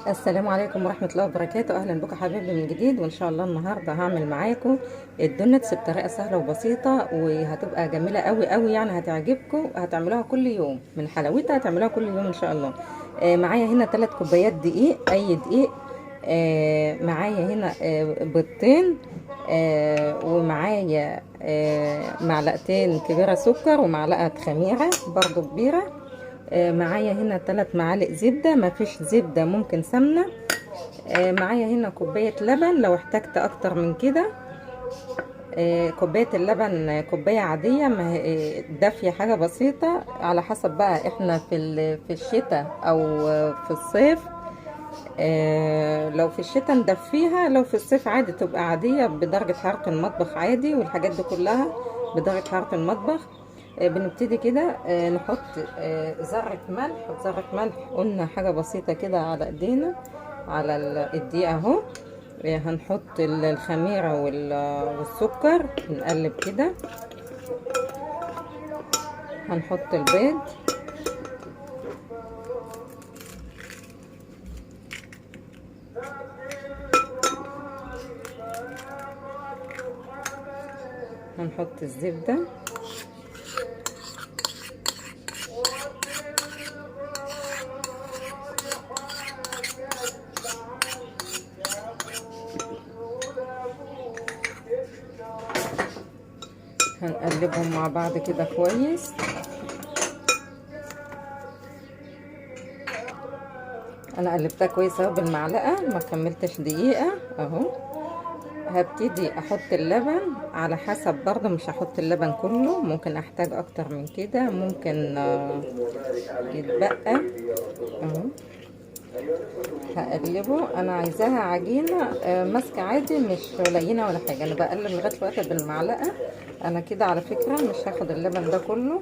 السلام عليكم ورحمة الله وبركاته. أهلا بكم حبايبي من جديد، وإن شاء الله النهاردة هعمل معاكم ال donuts بطريقة سهلة وبسيطة، وهتبقى جميلة قوي قوي، يعني هتعجبكم، هتعملوها كل يوم من حلاوتها، هتعملوها كل يوم إن شاء الله. معايا هنا 3 كوبايات دقيق، أي دقيق. معايا هنا بيضتين، ومعايا معلقتين كبيرة سكر، ومعلقة خميرة برضو كبيرة. معايا هنا 3 معالق زبدة، مفيش زبدة ممكن سمنة. معايا هنا كوباية لبن لو احتجت اكتر من كده. كوباية اللبن كوباية عادية، ما هي دافية، حاجة بسيطة على حسب بقى احنا في الشتاء او في الصيف. لو في الشتاء ندفيها، لو في الصيف عادي تبقى عادية بدرجة حرارة المطبخ عادي، والحاجات دي كلها بدرجة حرارة المطبخ. بنبتدي كده نحط ذرة ملح، ذرة ملح قلنا حاجة بسيطة كده على ايدينا على الدقيق اهو. هنحط الخميرة والسكر، نقلب كده. هنحط البيض، هنحط الزبدة، هنقلبهم مع بعض كده كويس. انا قلبتها كويس اهو بالمعلقه، ما كملتش دقيقة اهو. هبتدي احط اللبن على حسب برضه، مش هحط اللبن كله، ممكن احتاج اكتر من كده، ممكن يتبقى اهو. هقلبه، انا عايزاها عجينه ماسكه عادي، مش لينه ولا حاجة. انا بقلب لغاية الوقت بالمعلقه. انا كده على فكرة مش هاخد اللبن ده كله،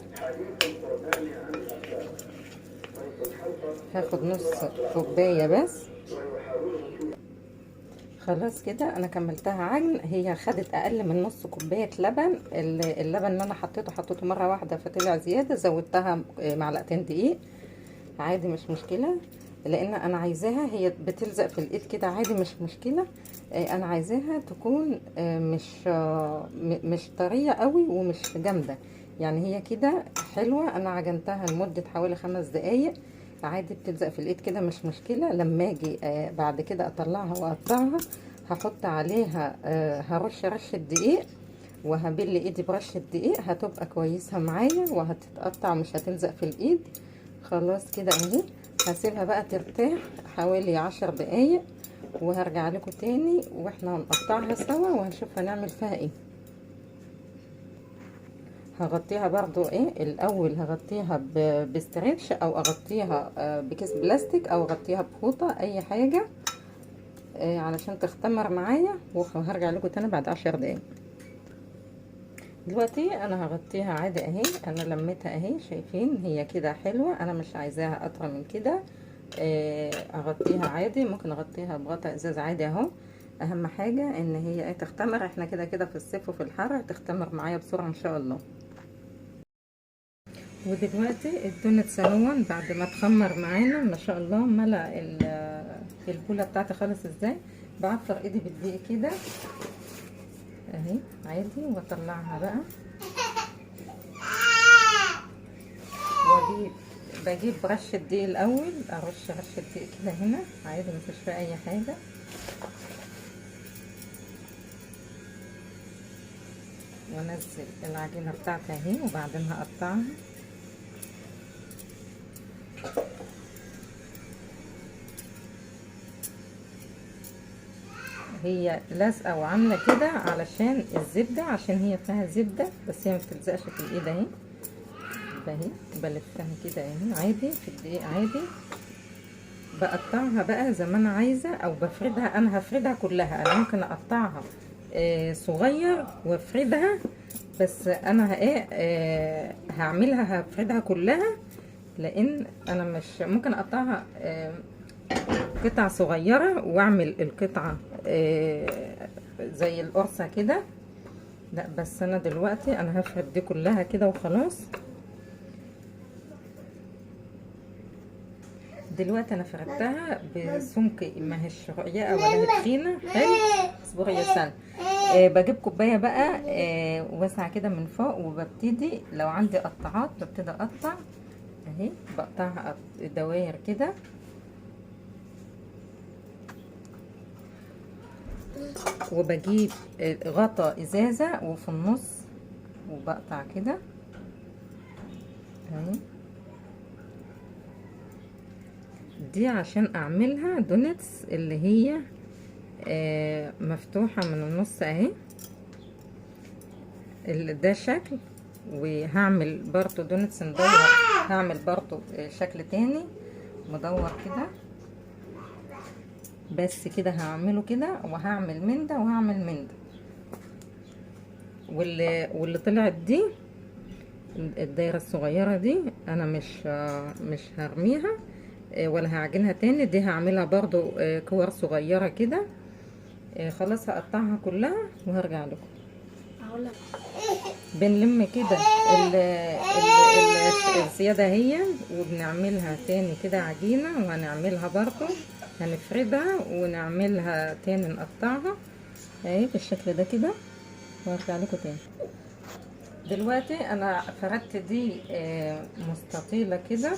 هاخد نص كوباية بس. خلاص كده انا كملتها عجن. هي خدت اقل من نص كوباية لبن. اللبن اللي انا حطيته مرة واحدة فطلع زيادة، زودتها معلقتين دقيق عادي مش مشكلة، لان انا عايزاها هي بتلزق في الايد كده عادي مش مشكلة. انا عايزاها تكون مش طرية قوي ومش جامدة، يعني هي كده حلوة. انا عجنتها لمدة حوالي 5 دقايق عادي، بتلزق في الايد كده مش مشكلة. لما اجي بعد كده اطلعها واقطعها، هحط عليها هرش رشه دقيق، وهبل ايدي برشه دقيق، هتبقى كويسة معايا وهتتقطع مش هتلزق في الايد. خلاص كده اهي. هسيبها بقى ترتاح حوالي 10 دقايق، وهرجع لكم تاني واحنا هنقطعها سوا وهنشوف هنعمل فيها ايه. هغطيها برضو ايه الاول، هغطيها ب stretch، او اغطيها بكيس بلاستيك، او اغطيها بفوطه، اي حاجة علشان تختمر معايا. وهرجع لكم تاني بعد 10 دقايق. دلوقتي انا هغطيها عادي اهي، انا لميتها اهي، شايفين هي كده حلوة، انا مش عايزاها اطرى من كده. اغطيها عادي، ممكن اغطيها بغطاء ازاز عادي اهو. اهم حاجة ان هي تختمر، احنا كده كده في الصيف وفي الحر هتختمر معايا بسرعة ان شاء الله. ودلوقتي الدونتس اهو بعد ما تخمر معانا ما شاء الله، ملأ البوله بتاعتي خالص. ازاي بعفر ايدي بالدقيق كده اهي عادي، واطلعها بقى. واجيب بجيب رشه دقيق الاول، ارش رشه دقيق كده هنا عادي مفيش فيها اي حاجة. وانزل العجينة بتاعتي اهي، وبعدين هقطعها. هي لازقه وعامله كده علشان الزبدة، عشان هي فيها زبدة، بس هي ما بتلزقش في الايد اهي. اهي بلفها كده اهي عادي في الدقيق عادي. بقطعها بقى زي ما انا عايزه، او بفردها. انا هفردها كلها، انا ممكن اقطعها صغير وافردها، بس انا ايه هعملها هفردها كلها، لان انا مش ممكن اقطعها قطع صغيرة واعمل القطعة زي القرصه كده. لا بس انا دلوقتي انا هفرد دي كلها كده وخلاص. دلوقتي انا فردتها بسمك، ما هيش رقيقه ولا تخينة. حلو، اصبري يا سنة. بجيب كوباية بقى واسعة كده من فوق، وببتدي لو عندي قطعات ببتدي اقطع اهي، بقطعها دواير كده. وبجيب غطا ازازة وفي النص وبقطع كده اهي، دي عشان اعملها donuts اللي هي مفتوحة من النص اهي. ده شكل، وهعمل برضو donuts مدور، هعمل برضو شكل تاني مدور كده، بس كده هعمله كده، وهعمل من ده وهعمل من ده. واللي طلعت دي الدايرة الصغيرة دي انا مش هرميها ولا هعجنها تاني، دي هعملها برضو كور صغيرة كده. خلاص هقطعها كلها وهرجع لكم. بنلم كده الزيادة هي، وبنعملها تاني كده عجينة، وهنعملها برضو هنفردها ونعملها تاني نقطعها اهي بالشكل ده كده، وهرجع لكم تاني. دلوقتي انا فردت دي مستطيلة كده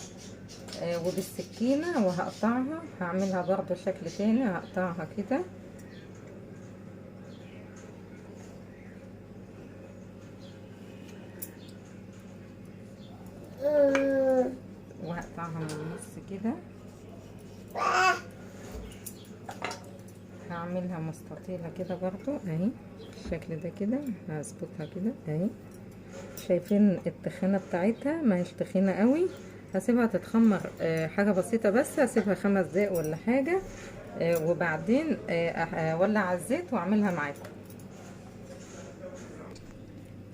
وبالسكينة وهقطعها، هعملها برضو شكل تاني، هقطعها كده. وهقطعها من النص كده، هعملها مستطيلة كده برضو اهي بالشكل ده كده، هظبطها كده اهي. شايفين التخانة بتاعتها؟ ما هيش تخينة قوي. هسيبها تتخمر حاجة بسيطة بس، هسيبها 5 دقايق ولا حاجة، وبعدين اولع الزيت واعملها معاكم.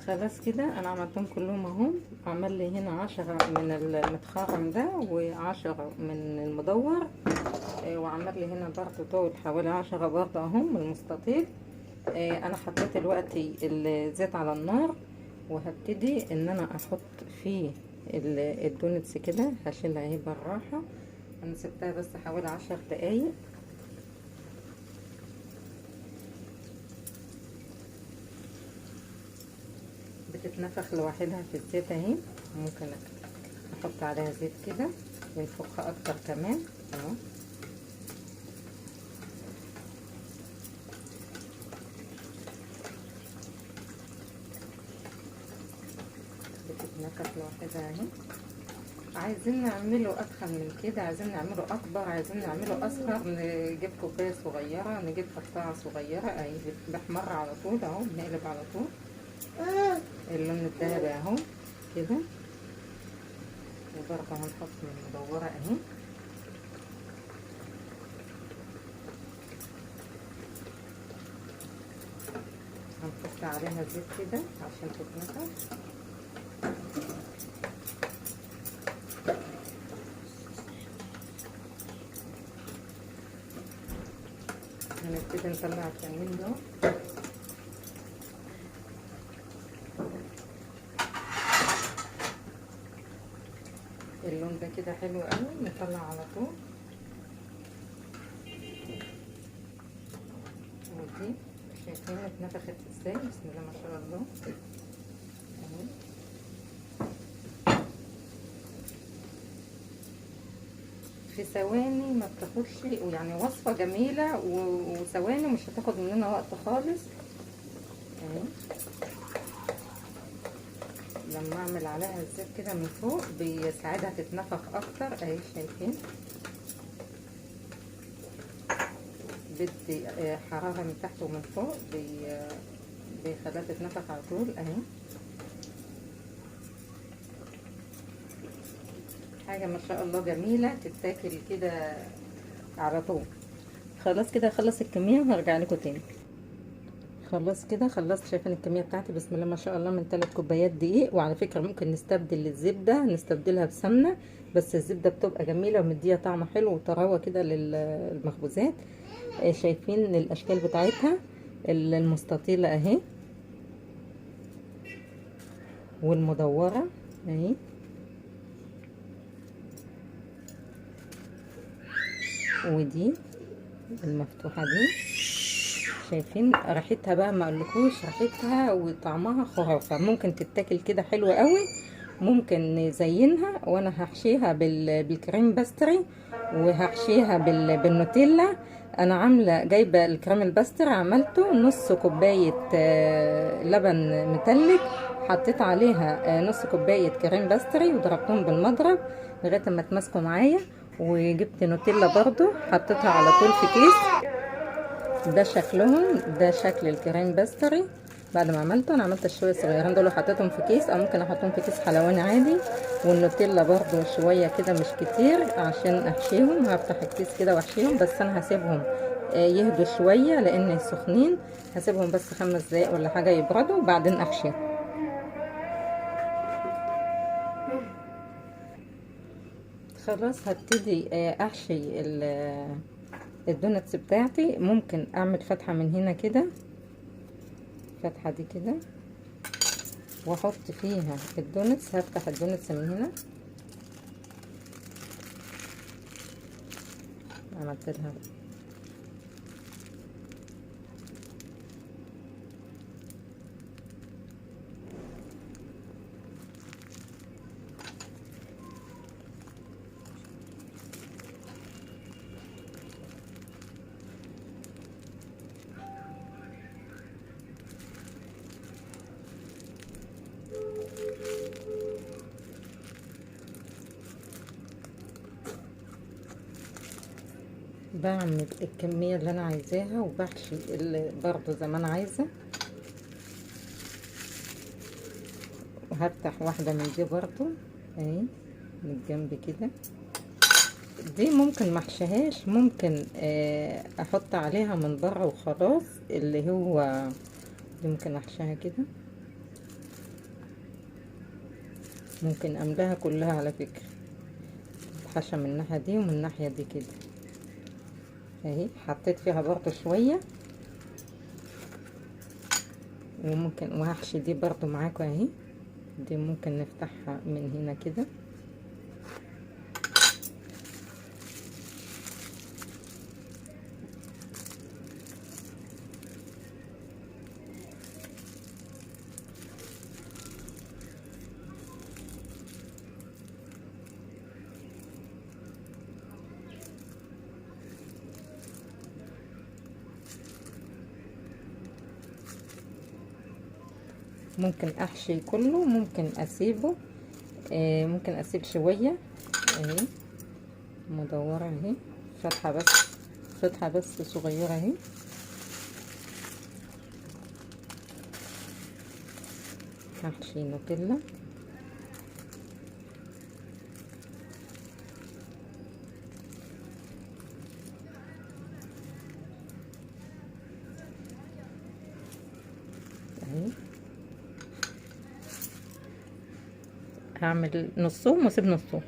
خلاص كده انا عملتهم كلهم اهو. عمل لي هنا 10 من المتخرم ده و10 من المدور، وعمل لي هنا برضو دول حوالي 10 برضو اهم المستطيل. انا حطيت دلوقتي الزيت على النار، وهبتدي ان انا احط فيه ال donuts كده. هشيلها اهي بالراحة، انا سبتها بس حوالي 10 دقايق. بتتنفخ لوحدها في الزيت اهي، ممكن احط عليها زيت كده ينفخها اكتر كمان اهو. بتتنفخ لوحدها اهي. عايزين نعمله اتخن من كده، عايزين نعمله اكبر، عايزين نعمله اصغر، نجيب كوباية صغيرة، نجيب قطعه صغيرة اهي. بحمر على طول اهو، بنقلب على طول اللون الذهبي اهو كده. وبرضه هنحط المدوره اهي. هنحط عليها زيت كده عشان تتنفخ. هنبتدي نطلع التانيين دول. اللون ده كده حلو قوي، نطلع على طول. ودي شايفين اتنفخت ازاي، بسم الله ما شاء الله اهي. في ثواني ما بتاخدش، يعني وصفة جميلة وثواني مش هتاخد مننا وقت خالص اهي. لما اعمل عليها الزيت كده من فوق بيساعدها تتنفخ اكتر اهي. شايفين بدي حرارة من تحت ومن فوق، بيخليها تتنفخ على طول اهي. حاجة ما شاء الله جميلة تتاكل كده على طول. خلاص كده اخلص الكمية وهرجع لكم تاني. خلاص كده خلصت، شايفين الكمية بتاعتي بسم الله ما شاء الله من 3 كوبايات دقيق. وعلى فكرة ممكن نستبدل الزبدة، نستبدلها بسمنه، بس الزبدة بتبقى جميلة ومديه طعم حلو وطراوه كده للمخبوزات. شايفين الاشكال بتاعتها المستطيله اهي والمدوره اهي. ودي المفتوحة دي. شايفين ريحتها بقى، ما اقولكوش ريحتها وطعمها خرافه. ممكن تتاكل كده حلوة قوي، ممكن نزينها. وانا هحشيها بال cream pastry، وهحشيها بالنوتيلا. انا عامله جايبه ال cream ال pastry، عملته نص كوباية لبن متلج، حطيت عليها نص كوباية cream pastry وضربتهم بالمضرب لغاية ما اتماسكوا معايا. وجبت نوتيلا برضو حطيتها على طول في كيس. ده شكلهم، ده شكل ال cream pastry بعد ما عملته. انا عملت الشويه الصغيرين دول وحطيتهم في كيس، او ممكن احطهم في كيس حلواني عادي. والنوتيلا برضو شوية كده مش كتير عشان احشيهم. هفتح الكيس كده واحشيهم، بس انا هسيبهم يهدوا شوية لان سخنين. هسيبهم بس 5 دقايق ولا حاجة يبردوا وبعدين احشيهم. خلاص هبتدي احشي ال donuts بتاعتي. ممكن اعمل فتحه من هنا كده، الفتحة دي كده، واحط فيها ال donuts. هفتح ال donuts من هنا، عملت لها بعمل الكمية اللي انا عايزاها، وبحشي برضو زي ما انا عايزة. وهفتح واحدة من دي برضو اهي من الجنب كده. دي ممكن محشيهاش، ممكن احط عليها من بره وخلاص، اللي هو دي ممكن احشيها كده، ممكن املاها كلها على فكرة، اتحشى من الناحية دي ومن الناحية دي كده اهي. حطيت فيها برضو شوية، وممكن وهحشي دي برضو معاكم اهي. دي ممكن نفتحها من هنا كده، ممكن احشي كله، ممكن اسيبه، ممكن اسيب شوية اهي مدورة اهي، فتحه بس، فتحه بس صغيرة اهي. هحشي نوتيلا، اهي. هعمل نصهم واسيب نصهم.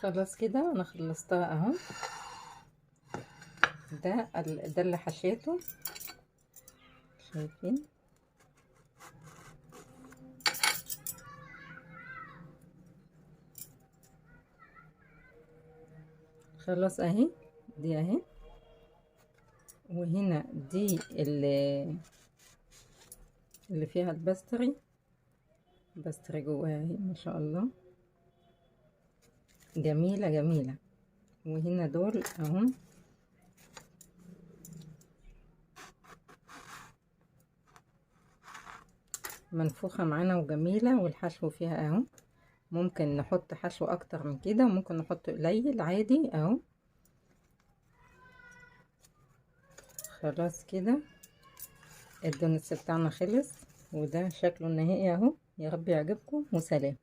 خلاص كده انا خلصتها اهو. ده اللي حشيته، شايفين؟ خلاص اهي دي اهي. وهنا دي اللي فيها ال pastry، pastry جواها اهي ما شاء الله، جميلة جميلة. وهنا دول اهم، منفوخة معانا وجميلة، والحشو فيها اهو. ممكن نحط حشو اكتر من كده، وممكن نحط قليل عادي اهو. خلاص كده ال donuts بتاعنا خلص، وده شكله النهائي اهو. يا رب يعجبكم، وسلام.